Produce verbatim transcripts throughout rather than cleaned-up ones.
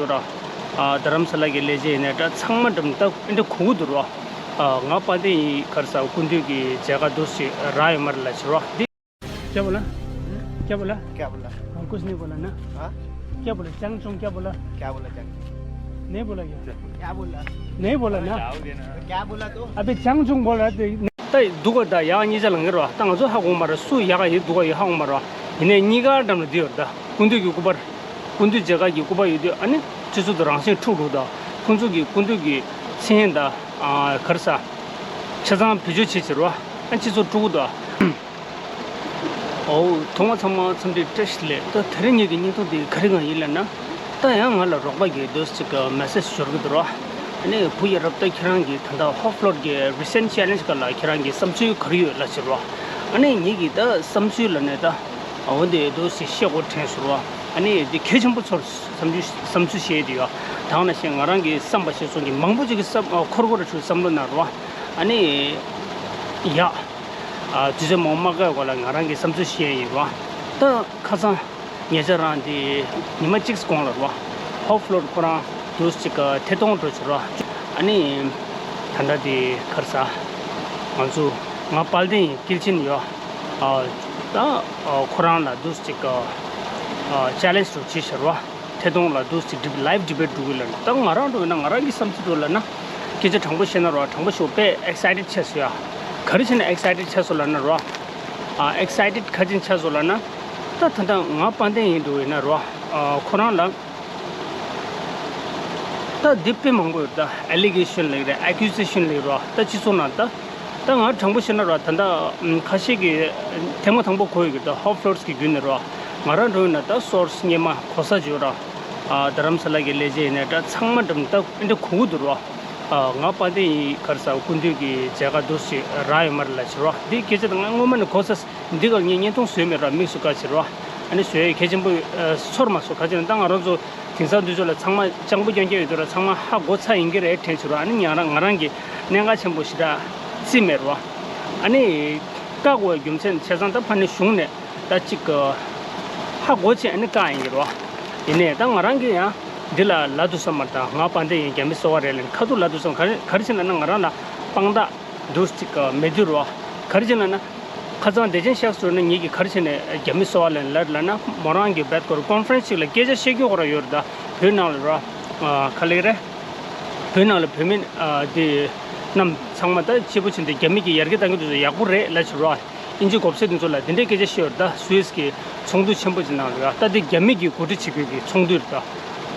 ར། ཨ་རྡ་རམ་ས་ལ་གི་ལས་བྱེད་ཡིན་ནའི་འདྲ་ཚང་མ་འགྲམ་ད་ཨེ་འདྲ་གོ་གི་འདུག་ར། ཨ་ང་དཔལ་ལྡན་ཡིན་ག་རེ་ཟ་སྐུ་མདུན་གྱི་མཇལ་ཁ་འདུག་ཞེས་རག་ཡོད་མ་རེད་ལབ་བྱས་ར། འདི། क्या बोला? क्या बोला? क्या बोला? हाँ, कुछ नहीं बोला ना। हाँ? क्या बोला? चांगचोंग क्या बोला? क्या बोला चांगचोंग? नहीं बोला क्या? क्या बोला? नहीं बोला ना। क्या बोला तो? अबे चांगचोंग बोल रहा था। ད་འདུག་ག་ད་ཡག་གཉིས་ཆ་ལང་གི་ར། ད་ང་ཚོ་ཧ་གོ་མ་ར། སུ་ཡག་ག་ཡིན་འདུག་ག་ཡིན་ཧ་གོ་མ་ར། ཡིན་ནའི་གཉིས་ཀ་འགྲམ་ལ་འདི་ཡོད་ར། ད་སྐུ་མདུན་གྱི་སྐུ་པར། སྐུ་མདུན་མཇལ་ཁ་གི་སྐུ་པར་ཡོད་དུས་ཨ་ནི་སྤྱི་ཚོགས་དུ་རང་བཞིན་འཁྲུག་འགྲོ་ད། ཁོང་ཚོ་གི་སྐུ་མདུན་གྱི་མཚན་ད་ག་རེ་ཟ། ཆ་ཚང་བེད་སྤྱོད་བྱེད་བྱེད་ར། ཨ་སྤྱི་ཚོགས་འཁྲུག་གི་འདུག་ཨ། ཨོ། ཐོག་མ་ཚང་མ་འཚམས་འདྲི་བཀྲ་ཤིས་བདེ་ལེགས། ད་དེ་རིང་ངེད་ཀྱི་བརྙན་ཐུང་འདི་ག་རེ་གང་ཡིན་ལབ་ན། ད་ཡང་ང་ལ་རོགས་པ་གིས་འདུག་ཅིག་མེ་སེ་ཇི་འབྱོར་གི་འདུག་ར། ཨ་ནི་བུ་ཡ་རབས་ད་ཁྱེད་རང་གིས་ད་ལྟ་ཧོབ་ལོར་གྱི་རི་སེན་ཊི་ཆེ་ལེན་ཇི་སྐོར་ལ་ཁྱེད་རང་གི་བསམ་ཚུལ་ག་རེ་ཡོད་ལབ་ཅིག་ར། ཨ་ནི་ངེད་ཀྱིས་ད་བསམ་ཚུལ་ལབ་ནས་ད་འོ་འདི་འདུག་ཅིག་བཤད་དགོས་དྲན་སོང་ར། ཨ་ནི་འདི་གལ་ཆེན་པོ་ཚོར་བསམ་ཚུལ་བསམ་ཚུལ་བཤད་ཡོད་ཡ། ད་ག་ནང་བཞིན་ང་རང་གི་བསམ་པ་བཤད་སོང་གི་མང་པོ་ཅིག་གི་བསམ་འཁོར་འཁོར་བྱས་བསམ་བློ་གནང་ར། ཨ་ནི་ཡ། ཨ་དུས་ཚོད་མང་པོ་མ་བཀག་གོང་ལ་ང་རང་གི་བསམ་ཚུལ་བཤད་ཡ་ཡིན་ར། ད་ཁ་སང་ཉེ་ཆར་རང་དེ་ཉི་མ་གཅིག་གོང་ལ་ར། ཧོབ་ལོར་ཁོ་རང་འདུག་ཅིག་ཐད་གཏོང་འགྲོ་བྱུང་ར། ཨ་ནི་ད་ལྟ་དེ་ག་རེ་ཟ། ང་ཚོ་ང་དཔལ་ལྡན་ཡིན་སྐྱེས་ཆེན་ཡོད། ཨ་ད་ཨ་ཁོ་རང་ལ་འདུག་ཅིག་ཨ་ཆེ་ལེན་ཇི་རུ་བྱེད་བྱུང་ར། ཐད་གཏོང་ལ་འདུག་ཅིག་ཌི་ལའེབ་ཌི་བེ་ཊི་འགྲོ་གི་ལབ་ནས། ད་ང་རང་འགྲོ་ཡིན་ན་ང་རང་གི་བསམ་ཚུལ་འགྲོ་ལབ་ན། སྐད་ཆ་དྲང་པོ་བཤད་ན་ར། དྲང་པོ་ཞུ་དཔེ་ཨེག་སའི་ཊེཌ་ཆགས་སོང་ཡ། ག་རེ་བྱས་ནས་ཨེག་སའི་ཊེཌ་ཆགས་སོང་ལབ་ན་ར། ཨ་ཨེག་སའི་ཊེཌ་ག་རེ་བྱས་ནས་ཆགས་སོང་ལབ་ན། ད་ད་ལྟ་ང་དཔལ་ལྡན་ཡིན་འགྲོ་ཡིན་ན་ར། ཨ་ཁོ་རང་ལ་ད་འདི་དཔེ་མང་པོ་ཡོད། ད་ཨེ་ལི་གེ་ཤན་ལབ་ཀྱི་རེད། ཨེ་ཀུ་ཟི་ཤན་ལབ་ཀྱི་ར། ད་སྤྱི་ཚོགས་ནང་ད། ད་ང་དྲང་པོ་བཤད་ན་ར། ད་ལྟ་ཁ་ཤས་ཀྱིས་ཐེངས་མ་དང་པོ་གོ་ཡོད་ཀྱི། ད་ཧོབ་ལོར་གྱི་བརྒྱུད་ནས་ར། ང་རང་འགྲོ་ཡིན་ན་ད་སོར་སི་སྔས་མ་གོ་ས་བརྗོད་ར། ཨ་རྡ་རམ་ས་ལ་གི་ལས་བྱེད་ཡིན་ནའི་འདྲ་ཚང་མ་འགྲམ་ད་ཨེ་འདྲ་གོ་གི་འདུག་ར། ཨ་ང་དཔལ་ལྡན་ཡིན་ག་རེ་ཟ་སྐུ་མདུན་གྱི་མཇལ་ཁ་འདུག་ཞེས་རག་ཡོད་མ་རེད་ལབ་བྱས་ར། འདི་སྐད་ཆ་ད་ང་སྔོན་མ་ནས་གོ་ས། འདི་ག་ངས་བརྙན་ཐུང་བཟོས་མེད་ར། དམིགས་སུ་བཀར་བྱས་ར། ཨ་ནི་བཟོ་ཡས་གལ་ཆེན་པོ་ཚོར་མ་སོང་། ག་ཅི་ན་ད་ང་རང་ཚོ་དེང་སང་དུས་ཚོད་ལ་ཚང་མ་སྤྱང་པོ་རྐྱང་རྐྱང་ཡོད་དུས་ར། ཚང་མ་ཧ་གོ་ཚར་ཡིན་གྱི་རེད་དྲན་བྱས་ར། ཨ་ནི་ང་རང་ང་རང་གི་གནད་འགག་ཆེན་པོ་ཞེ་དྲག་བརྩིས་མེད་ར། ཨ་ནི་བཀག་དགོས་རྒྱུ་མཚན་བྱས་ཙང་ད་ཕ་ནི་གཞུང་ནས་ད་ཅིག་ཧ་གོ་བྱས་ཨ་ནི་བཀག་ཡིན་གྱི་ར། ཡིན་ནའི་ད་ང་རང་གིས་ཡང་འདི་ལ་ལབ་ཐུབ་ས་མ་རེད། ད་ང་དཔལ་ལྡན་ཡིན་རྒྱ་མི་གསོ་བ་རེད་ལབ་ནས་ཁ་ཐུག་ལབ་ཐུབ་ས་མ་རེད། ག་རེ་ག་རེ་བྱས་ན་ན་ང་རང་ལ་དཔང་རྟགས་འདུག་ཅིག་མེད་དུས་ར། ག་རེ་བྱས་ན་ན། ཁ་སང་བདེ་ཆེན་ཤག་ཟུར་ནས་ངེད་ཀྱིས་ག་རེ་བྱས་ནས་རྒྱ་མི་གསོ་བ་ལེན་ལབ་ལབ་ན། མོ་རང་གི་བེད་ཀོར་ཀོན་ཧྥ་རེན་སི་ཅིག་ལ་སྐད་ཆ་བཤད་རྒྱུ་ཁོ་རང་ཡོད་རེད། ད་བོད་ནང་ལ་ར། ཨ་ག་ལེ་རེད། བོད་ནང་ལ་བོད་མི་ཨ་དེ་རྣམས་ཚང་མ་ད་གཅིག་པུ་བྱས་ཏེ་རྒྱ་མི་གིས་ཡར་རྒྱས་གཏང་གི་འདུག་ཡག་པོ་རེད་ལབ་བྱས་ར། དབྱིན་ཇི་གོ་ས་དེ་ཚོ་ལ་དེ་འདྲའི་སྐད་ཆ་བཤད་ཡོད་རེད། ད་སུད་སི་གི་ཚོགས་འདུ་ཆེན་པོ་ཅིག་ནང་ལ་ར། ད་དེ་རྒྱ་མི་གིས་གོ་སྒྲིག་བྱེད་དགོས་ཀྱི་ཚོགས་འདུ་རེད་ད།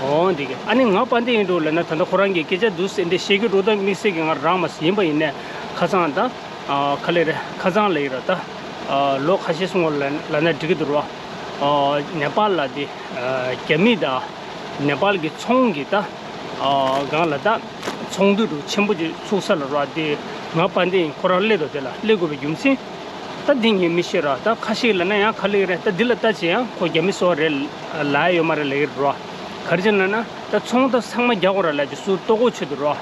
འོ་འདི་གི་ཨ་ནི་ང་དཔལ་ལྡན་ཡིན་འགྲོ་ལབ་ན། ད་ལྟ་ཁོ་རང་གིས་སྐད་ཆ་འདུག་སེ་འདི་བཤད་རྒྱུ་འགྲོ་ད་དམིགས་བསལ་གྱི་ང་རང་མ་ཟད་ཡིན་པ་ཡིན་ནའི་ཁ་སང་ད། ཨ་ག་ལེ་རེད། ཁ་སང་ལབ་ཀྱི་རེད་ད། ཨ་ལོ་ཁ་ཤས་སྔོན་ལ་ལབ་ན་འགྲིག་གི་འདུག་ར། ཨ་ནེ་པཱལ་ལ་དེ་ཨ་རྒྱ་མི་དང་ནེ་པཱལ་གྱི་ཚོང་གི་ད་ཨ་སྒང་ལ་ད་ཚོགས་འདུ་འདྲ་ཆེན་པོ་ཅིག་ཚུགས་ས་ལ་ར། དེ་ང་དཔལ་ལྡན་ཁོ་རང་སླེབས་འདུག་དེ་ལ་སླེབས་དགོས་པའི་རྒྱུ་མཚན་ད་འདི་ངས་མི་ཤེས་ར། ད་ཁ་ཤས་ལབ་ན་ཡང་ག་ལེ་རེད། ད་འདི་ལ་ལྟ་བྱས་ཡང་ཁོ་རྒྱ་མི་གསོ་བ་རེད་ལབ་ཡོད་མ་རེད་ལབ་ཀྱི་རེད་ར། ག་རེ་བྱས་ན་ན་ད་ཚོང་ད་ཚང་མ་རྒྱག་དགོས་ར་ལབ་ཀྱི་སུ་ལྟོ་གོས་ཆོད་འདུག་ར།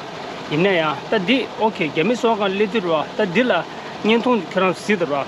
ཡིན་ན་ཡང་ད་འདི་ཨོ་ཁེ་རྒྱ་མི་གསོ་བ་སྒང་སླེབས་དུས་ར། ད་འདི་ལ་བརྙན་ཐུང་ཁྱོད་རང་གཟིགས་དང་ར།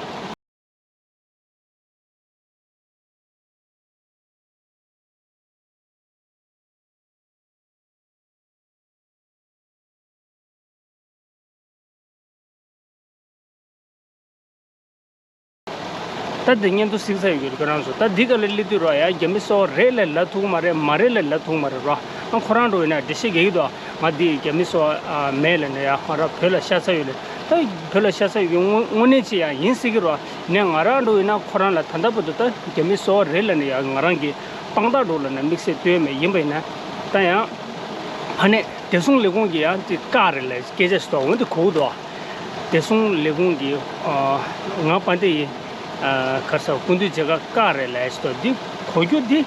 ད་འདི་བརྙན་ཐུང་གཟིགས་ཚར་ཡོད་ཀྱི་རེད་ཁྱོད་རང་ཚོ། ད་འདི་ག་ལ་སླེབས་དུས་ར་ཡ་རྒྱ་མི་གསོ་བ་རེད་ལབ་ལབ་ཐུབ་ཀྱི་མ་རེད། མ་རེད་ལབ་ལབ་ཐུབ་ཀྱི་མ་རེད་ར། ཨ་ཁོ་རང་འདྲ་བོ་ཡིན་ན་འགྲེལ་བཤད་རྒྱག་གི་འདུག་ང་འདི་རྒྱ་མི་གསོ་བ་ཨ་མེད་ལབ་ནས་ཡ་ང་རང་བོད་ལ་ཤ་ཚ་ཡོད་ལབ། ད་བོད་ལ་ཤ་ཚ་ཡོད་ཀྱི་དངོས་དངོས་གནས་ཅིག་ཡང་ཡིན་སྲིད་ཀྱི་ར། ནས་ང་རང་འདྲ་བོ་ཡིན་ན་ཁོ་རང་ལ་ད་ལྟ་བར་དུ་ད་རྒྱ་མི་གསོ་བ་རེད་ལབ་ནས་ཡ་ང་རང་གི་དཔང་རྟགས་འདྲ་བོ་ལབ་ན་དམིགས་བསལ་སྟོན་མེད། ཡིན་པ་ཡིན་ན་ད་ཡང་ཕ་ནས་བདེ་སྲུང་ལས་ཁུངས་ཀྱིས་ཡང་དེ་བཀག་རེད་ལབ་སྐད་ཆ་ཞིག་འདུག་འོན་ཏེ་གོ་གི་འདུག་བདེ་སྲུང་ལས་ཁུངས་ཀྱིས་ཨ་ང་དཔལ་ལྡན་ཡིན་ཨ་ག་རེ་ཟ་སྐུ་མདུན་མཇལ་ཁ་བཀག་རེད་ལབ་ཞིག་འདུག་འདི་གོ་རྒྱུ་འདི་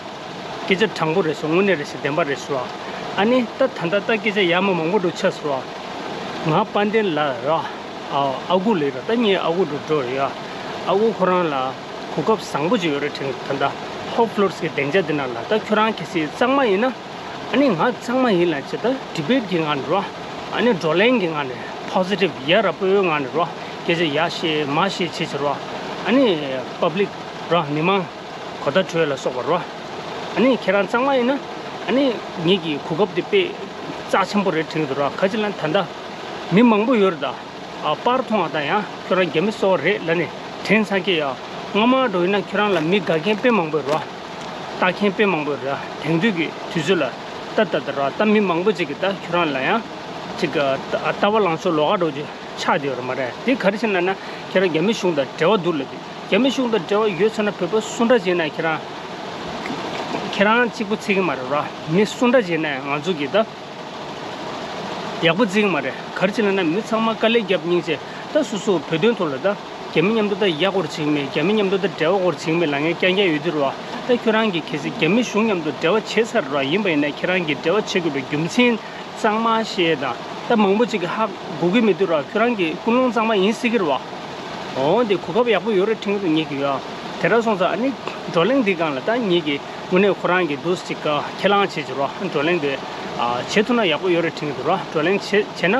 སྐད་ཆ་དྲང་པོ་རེད་ཟེར། དངོས་གནས་རེད་ཟེར། བདེན་པ་རེད་ཟེར་བ། ཨ་ནི་ད་ད་ལྟ་ད་སྐད་ཆ་ཡ་མ་མང་པོ་འགྲོ་ཆགས་ཟེར་བ། ང་དཔལ་ལྡན་ལ་ར་ཨ་ཨ་ཁུ་ལབ་ར། ད་ངའི་ཨ་ཁུ་འགྲོ་འགྲོ་རེད་ཡ། ཨ་ཁུ་ཁོ་རང་ལ་གོ་སྐབས་བཟང་པོ་ཅིག་ཡོད་རེད་དྲན། ད་ལྟ་ཧོབ་ལོར་གྱི་སྡིངས་ཆ་འདི་ནང་ལ་ད་ཁྱོད་རང་གལ་སྲིད་གཙང་མ་ཡིན་ན། ཨ་ནི་ང་གཙང་མ་ཡིན་ལབ་བྱས་ད་ཌི་བེཊ་གི་ངང་ནས་ར། ཨ་ནི་བགྲོ་གླེང་གི་ངང་ནས་པོ་སི་ཊིབ་ཡ་ར་སྤོ་བོའི་ངང་ནས་ར། སྐད་ཆ་ཡ་བཤད་མ་བཤད་བྱེད་བྱེད་ར། ཨ་ནི་པབ་ལིག་ར་མི་མང་གོ་བརྡ་འཕྲོད་ལ་སོགས་པ་ར། ཨ་ནི་ཁྱེད་རང་གཙང་མ་ཡིན་ན་ ཨ་ནི་ངེད་ཀྱི་གོ་སྐབས་དེ་དཔེ་རྩ་ཆེན་པོ་རེད་དྲན་གྱི་འདུག་ར། ག་ཅི་ལབ་ན་ད་ལྟ་མི་མང་པོ་ཡོད་རེད་ད། ཨ་པར་མཐོང་བ་དང་ཡང་ཁྱོད་རང་རྒྱ་མི་སོ་རེད་ལབ་ནས་དྲན་ཚར་གྱི་ཡ། སྔོན་མ་འགྲོ་ཡིན་ན་ཁྱོད་རང་ལ་མི་དགའ་མཁན་དཔེ་མང་པོ་ཡོད་ར། ལྟ་མཁན་དཔེ་མང་པོ་ཡོད་ར། དེང་དུས་ཀྱི་དུས་ཚོད་ལ་ད་ད་ད་ར་ད་མི་མང་པོ་ཅིག་གིས་ད་ཁྱོད་རང་ལ་ཡང་ཅིག་ལྟ་བ་ལང་ཚོ་ལོགས་ཀ་འགྲོ་རྒྱུ་ཆགས་བསྡད་ཡོད་རེད་མ་རེད། དེ་ག་རེ་བྱས་ན་ན་ཁྱེད་རང་རྒྱ་མི་གཞུང་དང་འབྲེལ་བ་འདུག་ལབ་དུས། རྒྱ་མི་གཞུང་དང་འབྲེལ་བ་ཡོད་ཚོད་ན་བོད་པ་སུ་འདྲ་བྱས་ན་ཁྱེད་རང་ཁྱེད་རང་གཅིག་པུ་ཚིག་གི་མ་རེད་ར། མི་སུ་འདྲ་བྱས་ན་ང་ཚོ་གིས་ད་ཡག་པོ་བརྩི་གི་མ་རེད། ག་རེ་བྱས་ན་ན་མི་ཚང་མ་དཀའ་ལས་རྒྱབ་སྙིང་རྗེ། ད་སོ་སོ་བོད་དོན་ཐོག་ལ་ད་རྒྱ་མི་མཉམ་དུ་ད་ཡག་པོར་བྱེད་ཀྱི་མེད། རྒྱ་མི་མཉམ་དུ་ད་འབྲེལ་བ་སྐོར་བྱེད་ཀྱི་མེད་ལབ་མཁན་རྐྱང་རྐྱང་ཡོད་དུས་ར། ད་ཁྱོད་རང་གིས་གལ་སྲིད་རྒྱ་མི་གཞུང་མཉམ་དུ་འབྲེལ་བ་བྱས་ཚར་ར་ཡིན་པ་ཡིན་ན་ཁྱེད་རང་གིས་འབྲེལ་བ་བྱེད་དགོས་པའི་རྒྱུ་མཚན་གཙང་མ་བཤད་དང་། ད་མང་པོ་ཅིག་གིས་ཧ་གོ་གི་མི་འདུག་ར། ཁྱོད་རང་གི་ཀུན་སློང་གཙང་མ་ཡིན་སྲིད་ཀྱི་རེད་བ། འོ་འདི་གོ་སྐབས་ཡག་པོ་ཡོད་རེད་དྲན་གྱི་འདུག་ངེད་ཀྱི་ཡ། དེ་འདྲ་སོང་ཙང་ཨ་ནི་བགྲོ་གླེང་འདི་སྒང་ལ་ད་ངེད་ཀྱི་དངོས་གནས་ཁོ་རང་གི་འདུག་ཅིག་ཁས་བླངས་བྱེད་ཀྱི་རོགས། བགྲོ་གླེང་དེ་ཨ་བྱེད་ཐུབ་ན་ཡག་པོ་ཡོད་རེད་དྲན་གྱི་འདུག་ར། བགྲོ་གླེང་བྱེད་བྱས་ན་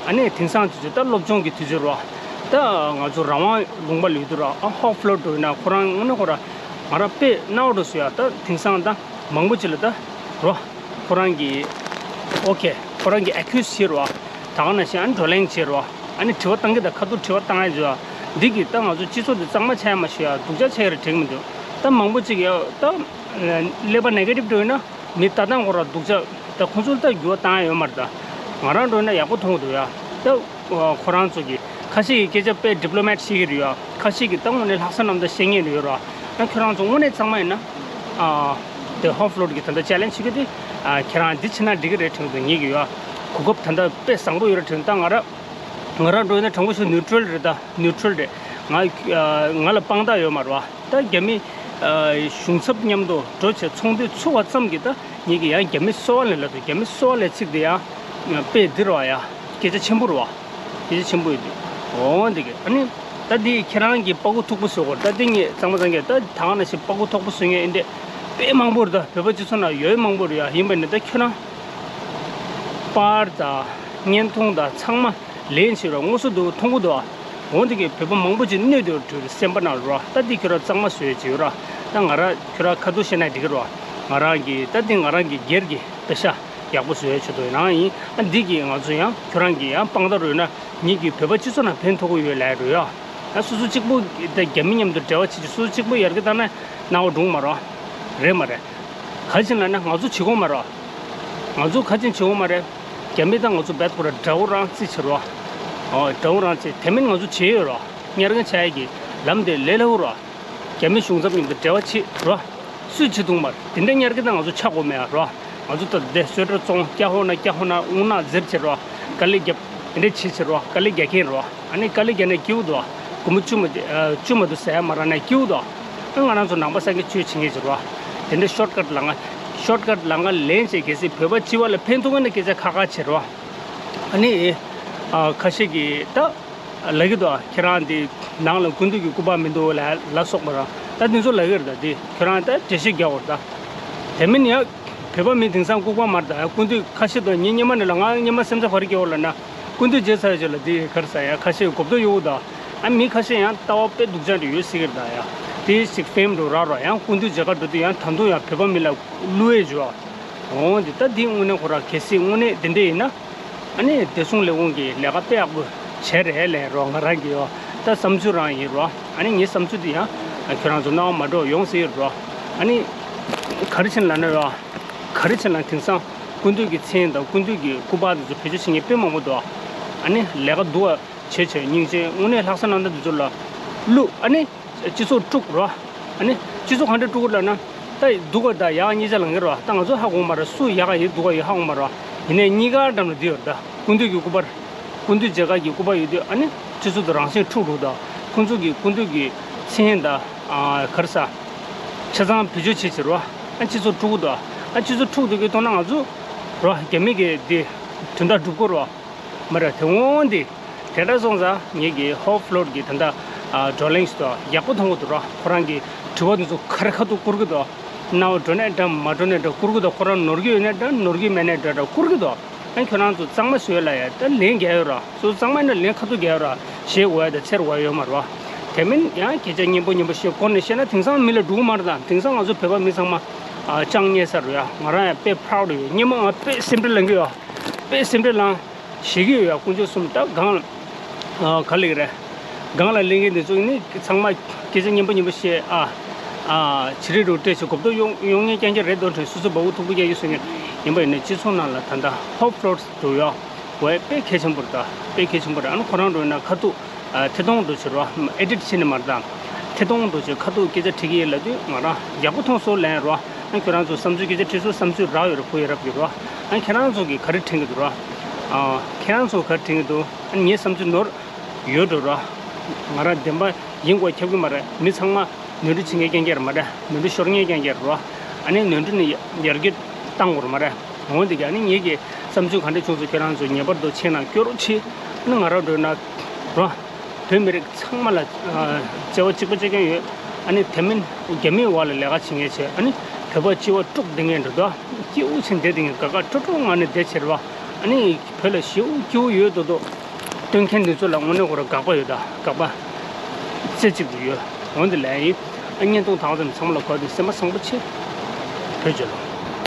ཨ་ནི་དེང་སང་དུས་ཚོད་ད་སློབ་སྦྱོང་གི་དུས་ཚོད་རོགས། ད་ང་ཚོ་རང་དབང་ལུང་པ་ལ་ཡོད་དུས་ར། ཨ་ཧོབ་ལྷོ་འགྲོ་ཡིན་ན་ཁོ་རང་དངོས་གནས་ཁོ་ར་ང་རང་དཔེ་རྣ་བ་འགྲོ་སོང་ཡ། ད་དེང་སང་ད་མང་པོ་ཅིག་ལ་ད་རོགས། ཁོ་རང་གིས་ཨོ་ཁེ་ཁོ་རང་གིས་ཨེ་ཁུ་སི་བྱེད་རོགས། ད་ག་ནང་བཞིན་ཨ་ནི་བགྲོ་གླེང་བྱེད་རོགས། ཨ་ནི་དྲི་བ་བཏང་གི་ད་ཁ་ཐུག་དྲི་བ་བཏང་ཡ་བྱོས། འདི་གིས་ད་ང་ཚོ་སྤྱི་ཚོགས་འདི་གཙང་མ་ཆགས་ཡ་མ་ཤེས་ཡ། སྡུག་ཅག་ཆགས་ཡ་རེད་དྲན་གྱི་མི་འདུག་ད་མང་པོ་ཅིག་ཡ་ད་ཀླད་པ་ནེ་གེ་ཊིབ་འགྲོ་ཡིན་ན་མི་ད་ལྟ་ཁོ་ར་སྡུག་ཅག་ད་ཁོང་ཚོ་ལ་ད་འགྱུར་བ་བཏང་ཡ་ཡོད་མ་རེད། ད་ང་རང་འགྲོ་ཡིན་ན་ཡག་པོ་མཐོང་གི་འདུག་ཡ། ད་ཁོ་རང་ཚོ་གིས་ཁ་ཤས་ཀྱིས་སྐད་ཆ་དཔེ་ཌི་པི་ལོ་མེཊ་བཤད་ཀྱི་རེད་ཡ། ཁ་ཤས་ཀྱིས་ད་དངོས་གནས་ལྷག་བསམ་རྣམ་དག་བཤད་མཁན་རེད་ཡོད་ར། ད་ཁྱོད་རང་ཚོ་དངོས་གནས་གཙང་མ་ཡིན་ན། ཨ། དེ་ཧོབ་ལྷོ་གིས་ད་ལྟ་ཅེ་ལེན་ཇི་བྱེད་ཀྱི་དེ། ཨ། ཁྱེད་རང་འདི་བྱེད་ན་འགྲིག་གི་རེད་དྲན་གྱི་འདུག་ངེད་ཀྱི་ཡོད། གོ་སྐབས་ད་ལྟ་དཔེ་བཟང་པོ་ཡོད་རེད་དྲན། ད་ང་ར། ང་རང་འགྲོ་ཡིན་ན་དྲང་པོ་ཞུ་ནིའུ་ཊྲལ་རེད། ད་ནིའུ་ཊྲལ་རེད། ང་། ཨ། ང་ལ་དཔང་རྟགས་ཡོད་མ་རེད་བ། ད་རྒྱ་མི། ཨ། གཞུང་ཚབ་མཉམ་དུ་འགྲོ་བྱས་ཚོགས་འདུ་ཚུགས་པ་ཙམ་གྱིས་ད་ངེད་ཀྱིས་ཡང་རྒྱ་མི་སོ་པ་ལ་ལབ་འདུག་རྒྱ་མི་སོ་པ་ལབ་ཚིག་དེ་ཡང་དཔེ་འདི་རེད་བ་ཡ། སྐད་ཆ་ཆེན་པོ་རེད་བ། སྐད་ཆ་ཆེན་པོ་ཡོད་དུས། འོ་འདི་གི་ཨ་ནི། ད་འདི་ཁྱེད་རང་གིས་པ་ཀོ་མཐུག་པོ་བཟོ་དགོས། ད་འདི་ངས་གཙང་མ་གཙང་གི་ད་ད་ག་ནང་བཞིན་པ་ཀོ་མཐུག་པོ་བཟོ་མཁན་ཨེ་འདྲས་དཔེ་མང་པོ་རེད། ད་བོད་པ་སྤྱི་ཚོགས་ནང་ཡོད་མང་པོ་རེད་ཡ། ཡིན་པ་ནི་ད་ཁྱོད་རང་པར་དང་བརྙན་ཐུང་དང་ཚང་མ་ལེན་བྱེད་རོགས། དངོས་སུ་འདུག་མཐོང་གི་འདུག་འོ་འདི་གི་བོད་པ་མང་པོ་ཅིག་གནོད་དེ་འགྲོ་སེམས་པ་ནང་རོ། ད་འདི་ཁྱོད་རང་གཙང་མ་བཟོ་ཡ་ཅིག་ཡོད་ར། ད་ང་རང་ཁྱོད་རང་ཁ་ཐུག་བཤད་ན་འགྲིག་གི་རོ། ང་རང་གི་ད་འདི་ང་རང་གི་སྒེར་གྱི་པེ་ཤ། ཡག་པོ་བཟོ་ཡ་ཆེད་དུ་ཡིན་ནའང་ཡིན། ཨ་འདི་གིས་ང་ཚོ་ཡང་ཁྱོད་རང་གིས་ཡང་དཔང་རྟགས་རོལ་ན་ངེད་ཀྱིས་བོད་པ་སྤྱི་ཚོགས་ནང་ཕན་ཐོགས་ཀྱི་ཡོད་ལབ་རོལ་ཡ། ཨ་སོ་སོ་གཅིག་པུ་ད་རྒྱ་མི་མཉམ་དུ་འབྲེལ་བ་བྱེད་ཀྱི་སོ་སོ་གཅིག་པུ་ཡར་རྒྱས་བཏང་ན་སྣང་བ་འགྲོ་གི་མ་རེད། རེད་མ་རེད། ག་རེ་བྱས་ན་ན་ང་ཚོ་བྱེད་དགོས་མ་རེད། ང་ཚོ་ག་རེ་བྱེད་དགོས་མ་རེད། རྒྱ་མི་དང་ང་ཚོ་རྦད་ཁོ་ར་དགྲ་བོ་རང་རྩིས་བྱེད་རོགས། ཨོ་དགྲ་བོ་རང་རྩིས། དེ་མིན་ང་ཚོ་བྱེད་ཡོད་རོགས། ཉར་མཁན་ཆགས་ཡ་གི་ལམ་དེ་ལས་སླ་བོ་རོགས། རྒྱ་མི་གཞུང་ཚབ་མཉམ་དུ་འབྲེལ་བ་བྱེད་རོ། སུས་བྱེད་ཐུབ་མ་རེད། དེ་འདྲ་ཉར་གི་ད་ང་ཚོ་ཆགས་དགོས་མེད་ཨ་རོ། ང་ཚོ་ད་དེ་སོད་ར་བཙོང་སྐྱ་ཧོ་ན་སྐྱ་ཧོ་ན་དངུལ་ནག་ཟེར་བྱེད་རོ། དཀའ་ལས་རྒྱབ་དེ་འདྲ་བྱེད་བྱེད་རོ། དཀའ་ལས་རྒྱག་མཁན་རོ། ཨ་ནི་དཀའ་ལས་རྒྱག་ནས་སྐྱིད་པོ་འདུག་ཨ། སྒོར་མོ་བཅུ་མ་ཨ་བཅུ་མ་འདུག་ཟེར་ཡ་མ་རག་ནས་སྐྱིད་པོ་འདུག་ཨ། ང་རང་ཚོ་ནང་པ་སངས་རྒྱས་ཆོས་བྱེད་མཁན་བྱེད་རོ། དེ་འདྲ་ཤོར་ཀཊ་ལམ་ཁ་ཤོར་ཀཊ་ལམ་ཁ་ལེན་བྱེད་གལ་སྲིད་བོད་པ་སྤྱི་པ་ལ་ཕན་ཐོགས་ན་སྐད་ཆ་ཁ་ཁ་བྱེད་རོ། ཨ་ནི་ཨ་ཁ་ཤས་ཀྱིས་ད། ལབ་ཀྱི་འདུག་ཁྱེད་རང་འདི་ནང་ལ་སྐུ་མདུན་གྱི་སྐུ་པར་མི་འདུག་ལ་ལ་སོགས་པ་ར། ད་འདི་ཚོ་ལབ་ཀྱི་རེད། ད་འདི་ཁྱོད་རང་ད་འགྲེལ་བཤད་རྒྱག་དགོས་རེད། ད་དེ་མིན་ཡང་བོད་པ་མི་དེང་སང་ལྐུགས་པ་མ་རེད། ད་ཡང་སྐུ་མདུན་ཁ་ཤས་དང་ངའི་སྔོན་མ་ནས་ལ་ང་སྔོན་མ་སེམས་ཚ་བར་སྐྱེ་བོ་ལ་ན་སྐུ་མདུན་མཇལ་ཚར་རྗེས་ལ་འདི་ག་རེ་ཟ་ཡ་ཁ་ཤས་གོ་བསྡུར་ཡོད་ད། ཨ་མི་ཁ་ཤས་ཡང་ལྟ་བ་དཔེ་སྡུག་ཅག་འདྲ་ཡོད་ཟེར་གྱི་རེད། ད་ཡང་དེ་ཞིག་ཕེམ་འགྲོ་ར་ར་ཡང་སྐུ་མདུན་མཇལ་ཁ་འགྲོ་དུས་ཡང་ད་དུང་ཡང་བོད་པ་མི་ལ་བསླུ་བས་འཇོག་འོང་འདི་ད་འདི་དངོས་གནས་ཁོ་ར་གལ་སྲིད་དངོས་གནས་དེ་འདྲ་ཡིན་ན། ཨ་ནི་བདེ་སྲུང་ལས་ཁུངས་ཀྱིས་ལས་ཀ་དཔེ་ཡག་པོ་བྱས་རེད་ལབ་རོགས། ང་རང་གི་ཡོ་ད་བསམ་ཚུལ་རང་ཡིན་རོགས། ཨ་ནི་ངའི་བསམ་ཚུལ་འདི་ཡང་ཁྱོད་རང་ཚོ་སྣང་བ་མ་འགྲོ་ཡོང་ཟེར་རོགས། ཨ་ནི་ག་རེ་བྱས་ན་ལབ་ན་རོགས། ག་རེ་བྱས་ན་དེང་སང་སྐུ་མདུན་གྱི་མཚན་དང་སྐུ་མདུན་གྱི་སྐུ་པར་འདི་ཚོ་བེད་སྤྱོད་བྱེད་མཁན་དཔེ་མང་པོ་འདུག་ཨ་ནི་ལས་ཀ་སྡུག་པ་བྱས་བྱས་སྙིང་རྗེ་དངོས་གནས་ལྷག་བསམ་རྣམ་དག་འདི་ཚོ་ལ་བླུག་ཨ་ནི། སྤྱི་ཚོགས་དཀྲུག་རོ། ཨ་ནི་སྤྱི་ཚོགས་ག་འདྲ་དཀྲུག་གི་ལབ་ན། ད་སྡུག་ག་ད་ཡག་གཉིས་ཆ་ལངས་ཀྱི་རོ། ད་ང་ཚོ་ཧ་གོ་མ་རེད། སུ་ཡག་ག་ཡིན་སྡུག་ག་ཡིན་ཧ་གོ་མ་རེད། ཡིན་ནའི་གཉིས་ཀ་འགྲམ་ལ་འདི་ཡོད་རེད། ད་སྐུ་མདུན་གྱི་སྐུ་པར། སྐུ་མདུན་མཇལ་ཁ་གི་སྐུ་པར་ཡོད་དུས་ཨ་ནི་སྤྱི་ཚོགས་དུ་རང་བཞིན་འཁྲུག་འགྲོ་ད། ཁོང་ཚོ་གི་སྐུ་མདུན་གྱི་མཚན་ད། ཨ་ག་རེ་ཟ། ཆ་ཚང་བེད་སྤྱོད་བྱེད་བྱེད་རོ། ཨ་སྤྱི་ཚོགས་དཀྲུག་གི་འདུག་ཨ་སྤྱི་ཚོགས་འཁྲུག་འདུག་གི་མཐོང་ན་ང་ཚོ་རོ་རྒྱ་མི་གི་འདི་དོན་དག་སྒྲུབ་དགོས་རོ། མ་རེད་དེ་འོང་འདི། དེ་འདྲ་སོང་ཙང་ངེད་ཀྱི་ཧོབ་ལྷོ་གི་ད་ལྟ་ཨ་བགྲོ་གླེང་ཞིག་ཏུ་ཡག་པོ་མཐོང་གི་འདུག་ར། ཁོ་རང་གི་དྲི་བ་འདི་ཚོ་ཁ་རི་ཁ་ཐུག་བསྐུར་གི་འདུག་རྣ་བ་འགྲོ་ནས་འདྲ་མ་འགྲོ་ནས་འདྲ་བསྐུར་གི་འདུག་ཁོ་རང་ནོར་གྱི་ཡོད་ནས་འདྲ་ནོར་གྱི་མེད་ནས་འདྲ་འདྲ་བསྐུར་གི་འདུག་ཨ་ཁྱོད་རང་ཚོ་གཙང་མ་བཟོས་ལ་ཡ་ད་ལན་རྒྱག་ཡོད་ར། སོ་གཙང་མ་ཡིན་ན་ལན་ཁ་ཐུག་རྒྱག་ཡོད་ར། ཞེད་དགོས་ཡ་དང་འཚེར་དགོས་ཡ་ཡོད་མ་རེད་བ། དེ་མིན་ཡང་སྐད་ཆ་སྙན་པོ་སྙན་པོ་བཤད་སྐོར་ནས་བཤད་ན་དེང་སང་མི་ལ་འགྲོ་གི་མ་རེད། ད་དེང་སང་ང་ཚོ་བོད་པ་མི་ཚང་མ་ ཨ་ཅང་རྙེད་ས་རུ་ཡ། ང་རང་ཡང་དཔེ་proud ཡོད། སྙེ་མོ་ང་དཔེ་སེམས་ཁྲལ་ལངས་གི་ཡོད། དཔེ་སེམས་ཁྲལ་ལངས། ཞེ་གི་ཡོད་ཡ། དཀོན་མཆོག་གསུམ་ད་གང་ལ་ཨ་ག་ལེགས་རེད། གང་ལ་ལེན་གི་འདི་ཚོ་ནི་ཚང་མ་སྐད་ཆ་སྙན་པོ་སྙན་པོ་བཤད་ཨ། ཨ་ཅི་རེད་རུ་སྤྲད་ཆེ་གོ་བརྡ་ཡོང་ཡོང་ངེས་རྐྱང་རྐྱང་རེད་འདོད་དྲན། སོ་སོ་བ་འུ་ཐུག་པོ་རྒྱག་ཡོད་སོ་ངེས་ཡིན་པ་ཡིན་ན། སྤྱི་ཚོགས་ནང་ལ་ད་ལྟ་ཧོབ་ཕློར་འགྲོ་ཡོད། བས་དཔེ་གལ་ཆེན་པོ་རེད། ད་དཔེ་གལ་ཆེན་པོ་རེད། ཨ་ནི་ཁོ་རང་འགྲོ་ཡིན་ན་ཁ་ཐུག་ཨ་ཐད་གཏོང་འགྲོ་བྱེད་རོ། ཨེ་ཌིཊ་བྱེད་ནི་མ་རེད། ད་ཐད་གཏོང་འགྲོ་བྱེད་ཁ་ཐུག་སྐད་ཆ་དྲི་གི་ཡིན་ལབ་དུས་ང་རང་ཡག་པོ་མཐོང་སོང་ལན་རོ། ཨ་ཁྱོད་རང་ཚོ་བསམ་ཚུལ་སྐད་ཆ་དྲིས་སོང་། བསམ་ཚུལ་རག་ཡོད་རེད། བུ་ཡོད་རབས་ཡོད་རོ། ཨ་ཁྱེད་རང་ཚོ་གིས་ག་རེ་དྲན་གི་འདུག་རོ། ཨ་ཁྱེད་རང་ཚོ་ག་རེ་དྲན་གི་འདུག་ཨ་ངའི་བསམ་ཚུལ་ནོར་ཡོད་འགྲོ་རོ། ང་རང་བདེན་པ་ཡིན་དགོས་ཁྱབ་གི་མ་རེད། མི་ཚང་མ་ནོར་འཁྲུལ་བྱེད་མཁན་རྐྱང་རྐྱང་རེད་མ་རེད། ནོར་འཁྲུལ་ཤོར་མཁན་རྐྱང་རྐྱང་རེད་རོ། ཨ་ནི་ནོར་འཁྲུལ་ནི་ཡར་རྒྱས་བཏང་དགོས་རེད་མ་རེད། འོན་ཏེ་ཀྱང་ཨ་ནི་ངེད་ཀྱི་བསམ་ཚུལ་ག་འདྲ་བྱུང་སོང་། ཁྱེད་རང་ཚོ་ངེས་པར་དུ་མཆན་ནང་སྐྱོར་རོགས་གྱིས། ཨ་ནི་ང་རང་འགྲོ་ན་རོ། བོད་མི་རིགས་ཚང་མ་ལ་ཨ་བརྩེ་བ་གཅིག་པ་གཅིག་རྐྱང་ཡོད། ཨ་ནི་དེ་མིན་རྒྱ་མིའི་འོག་ལ་ལས་ཀ་བྱེད་མཁན་བྱས། ཨ་ནི་བོད་པ་སྐྱིད་པོ་དཀྲུག་བསྡད་མཁན་འགྲོ་དོ། སྐྱིད་པོ་བྱས་བསྡད་བསྡད་མཁན། དགའ་དགའ་སྤྲོ་སྤྲོ་ངང་ནས་བསྡད་བྱས་རེད་བ། ཨ་ནི་བོད་ལ་ཞེ་པོ་སྐྱིད་པོ་ཡོད་མདོག་མདོག་སྟོན་མཁན་འདི་ཚོ་ལ་དངོས་གནས་ཁོ་རང་དགག་པ་ཡོད། ད་དགག་པ་རྩེ་གཅིག་ཏུ་ཡོད། འོན་ཏེ་ལན་ཡིན། ཨ་བརྙན་ཐུང་དང་ཙམ་ཚང་མ་ལ་གོ་དུས་སེམས་པ་བཟང་པོ་བྱེད། བོད་རྒྱལ་ལོ།